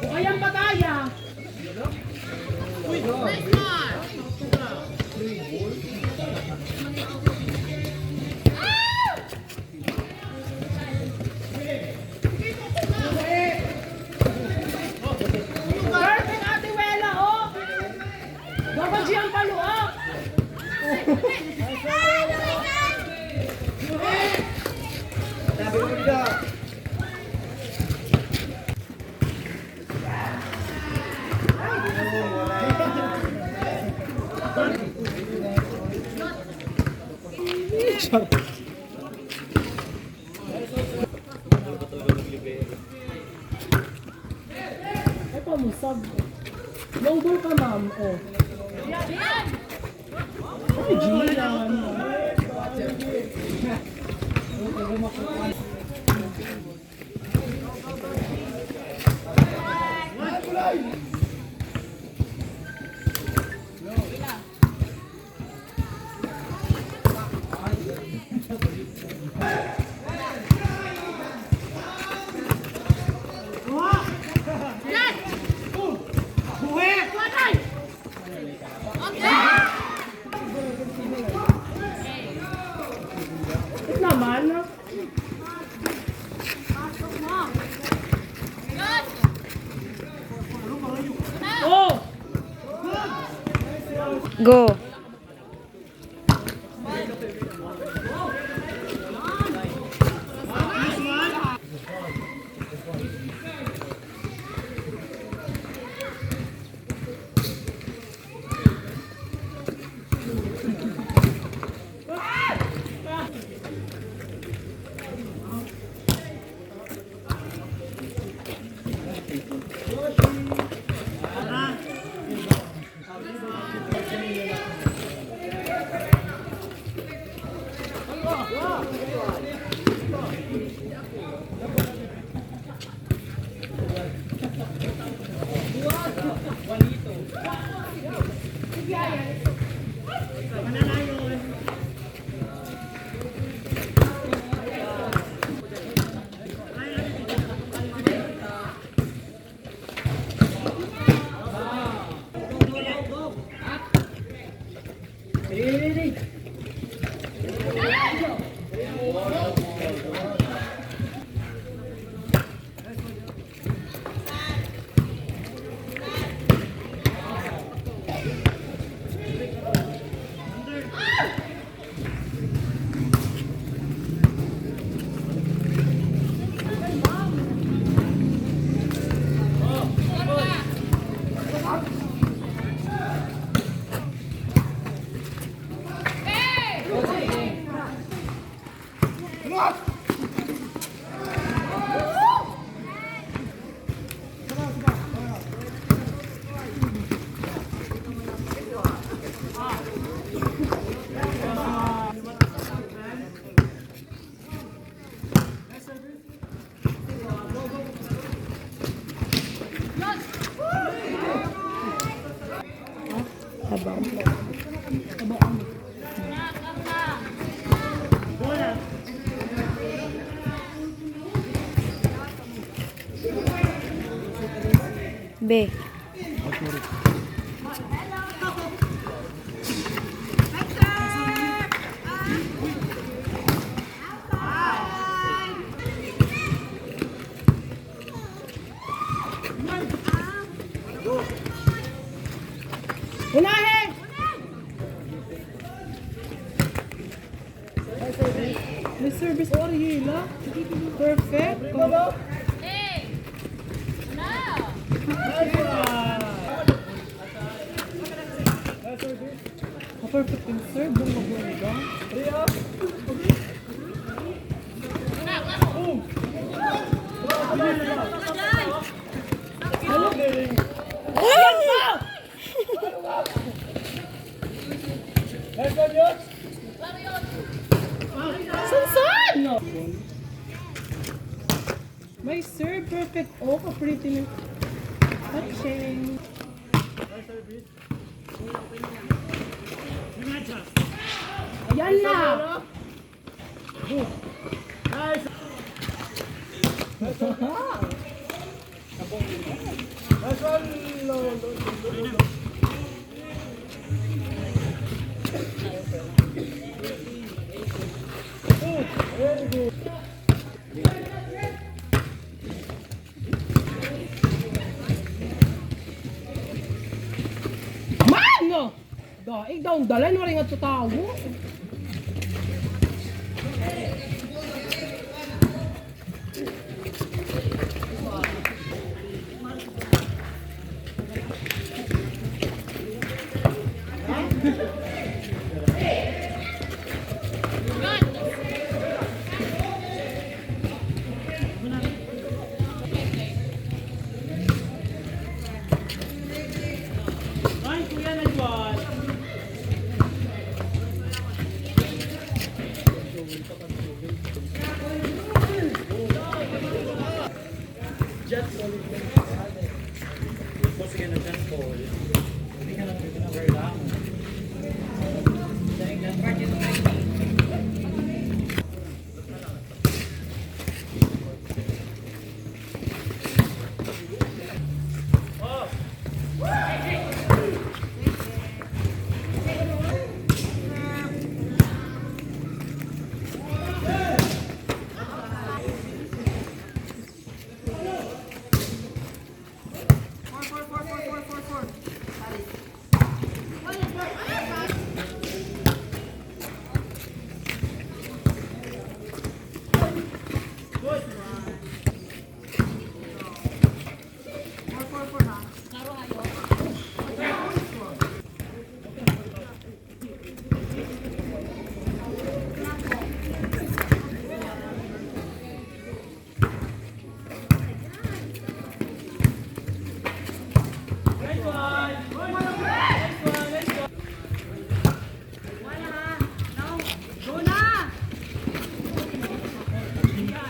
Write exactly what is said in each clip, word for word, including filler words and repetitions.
Ayan pa kaya. Perfect, Ate Wela, oh! Baba G ang paluak! Ay, pamusag. Long ball ka, ma'am. Oh. Ay, Gian. Naman, no? Oh! Go. Sabaw. Be. Unahi! May service, o, Ariela. Perfect. Perfect yung serve. Bongga-bongga. Sansan! May serve, perfect. Oh, ka-pretty na. Touching. Ayan na. Mano! Daig daw an dalan, waray ngadto tawo.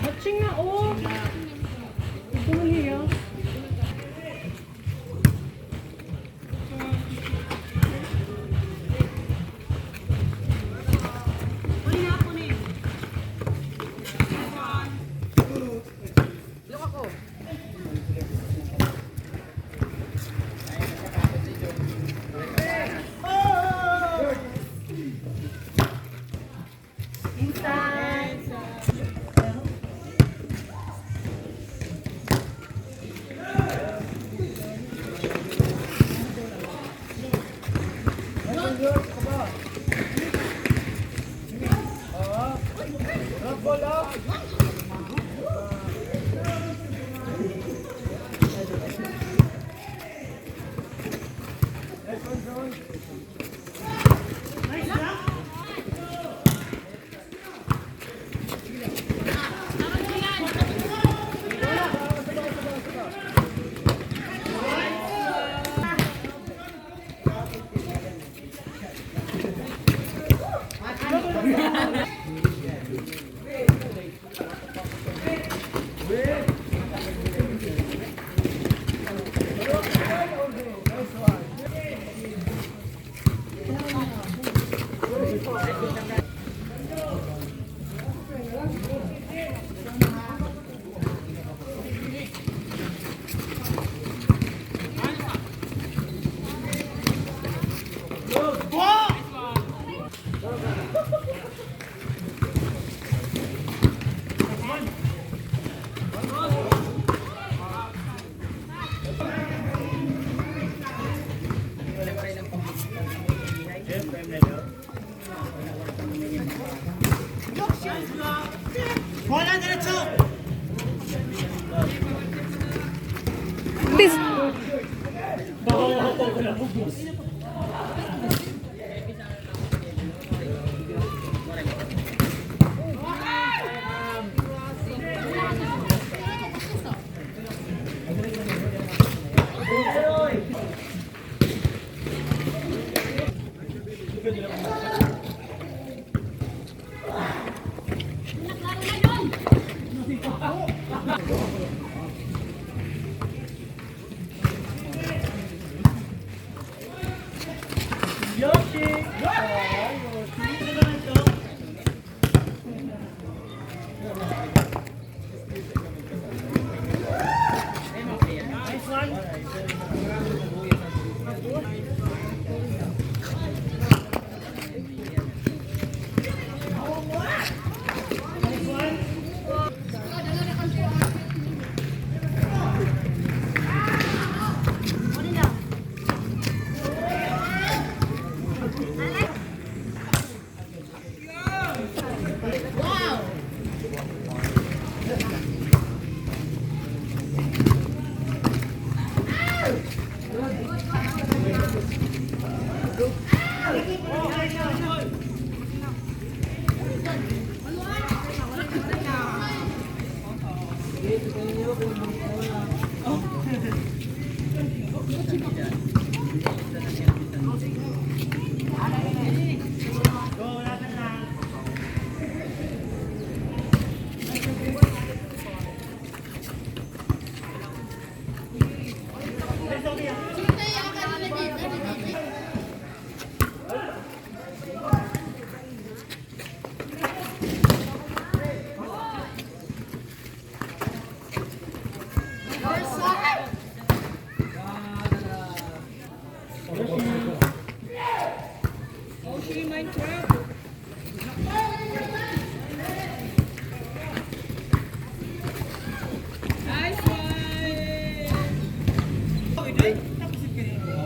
Touching na, oh. Ito na, Lia. Bola diretso! Bis-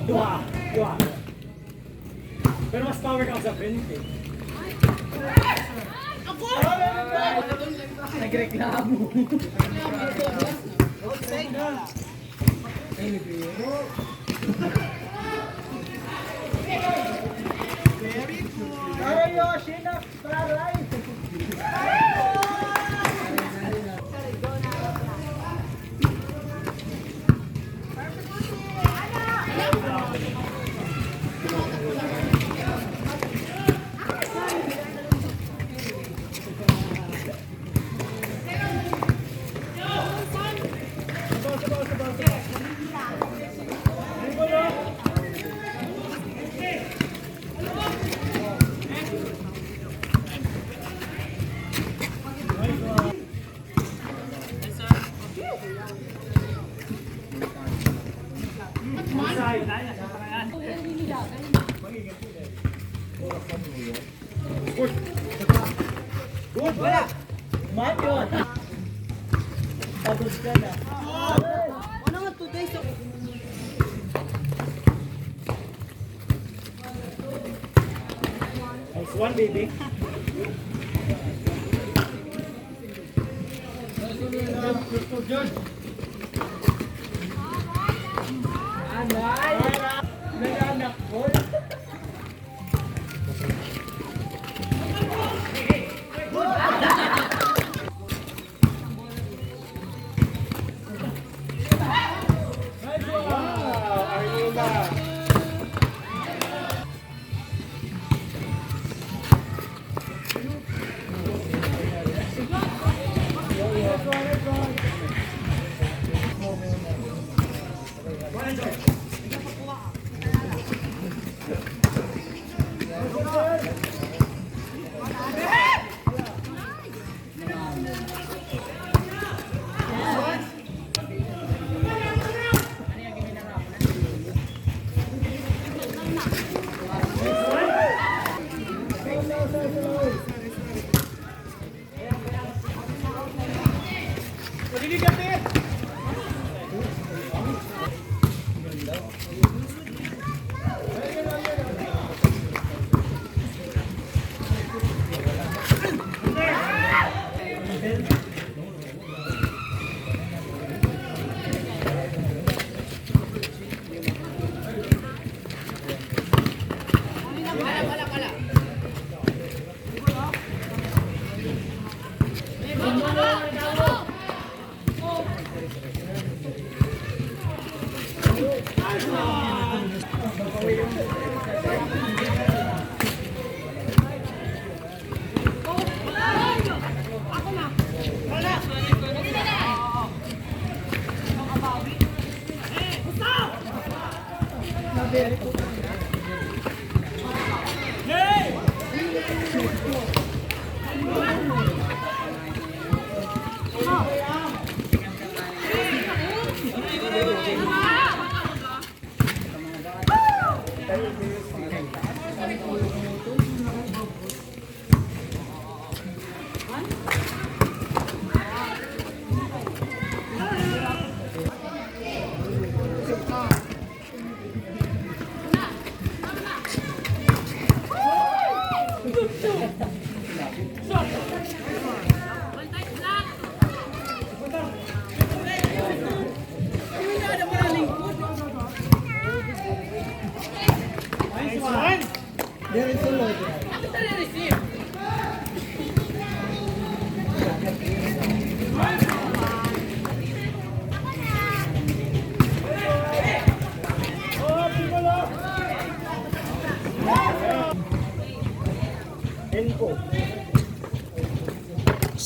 Duha, duha. Pero mas power ka sa print eh. Nagreklamo. Pero Yoshi na, paray. Good. Wala. Man yun. Pagod ka na. Ano nga today sa Nice one, baby. Anay! Naganak ko.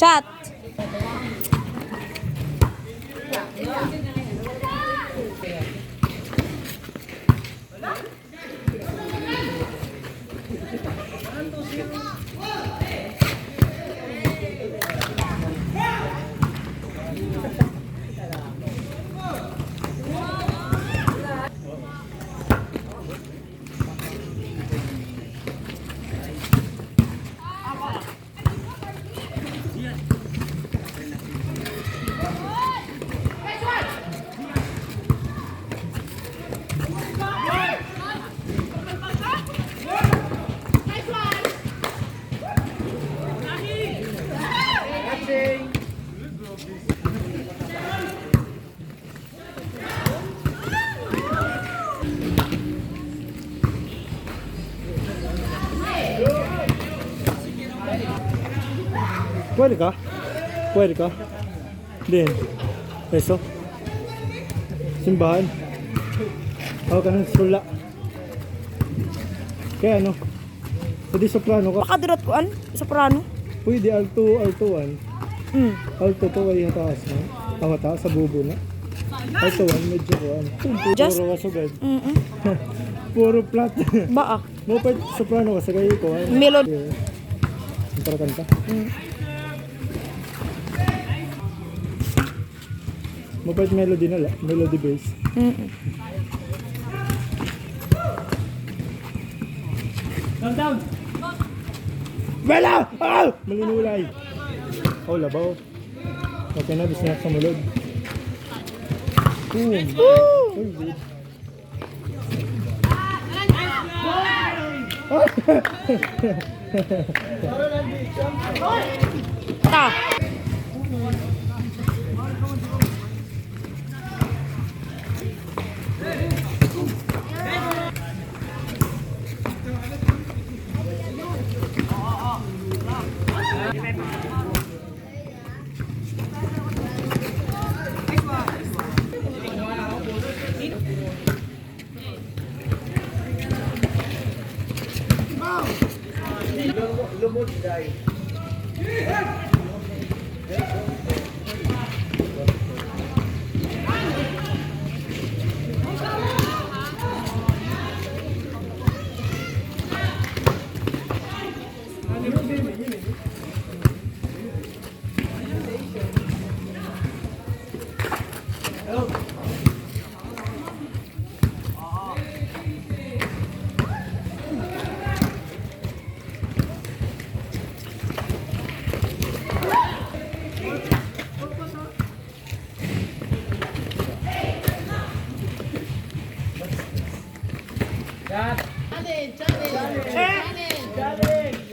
Cut. Pwede ka? Pwede ka? Din. Eso. Simbahan. Aw, kanan sula. Kay ano? Pwede soprano ka. Pakadurot ko an soprano. Pwede alto, alto one. Mm. Alto two ay ha taas na. Aw, ha taas, sa bubo na. Alto one, medyo kuan. Just puro kasugad. Mm-mm. Puro flat. Baa. Mao pa it soprano ka, sa kay kuan. Melody. Yeah. Para kanta. Mm. Mao pa it melody na la, melody base. Mm-mm. Down, down. Wala! Ah! Malinulay. Oh, labaw. Okay na, bisnya sa mulod. Boom. Woo! Uy, good. Ta. Challenge! Challenge! Challenge!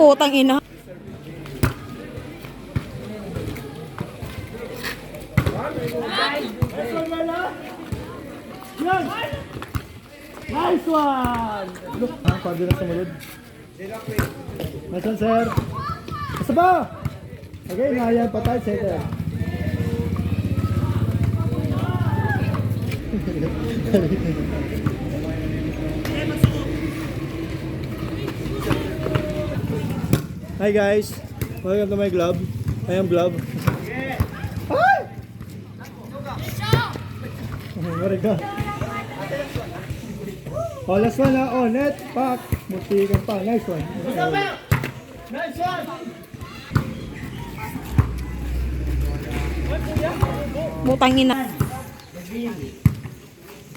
Putang ina. Nice one! Look, ah, pwede na sumunod. Nice one, sir. Isa pa! Okay, na yan, patay, setter. Hi guys, welcome to my club. I am Globe. Ay! Oh, very good. Oh, last one, ha. Oh, net, pak. Muntikan pa. Nice one. Nice one. Putang ina.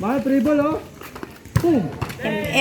Mga triple, oh. Boom.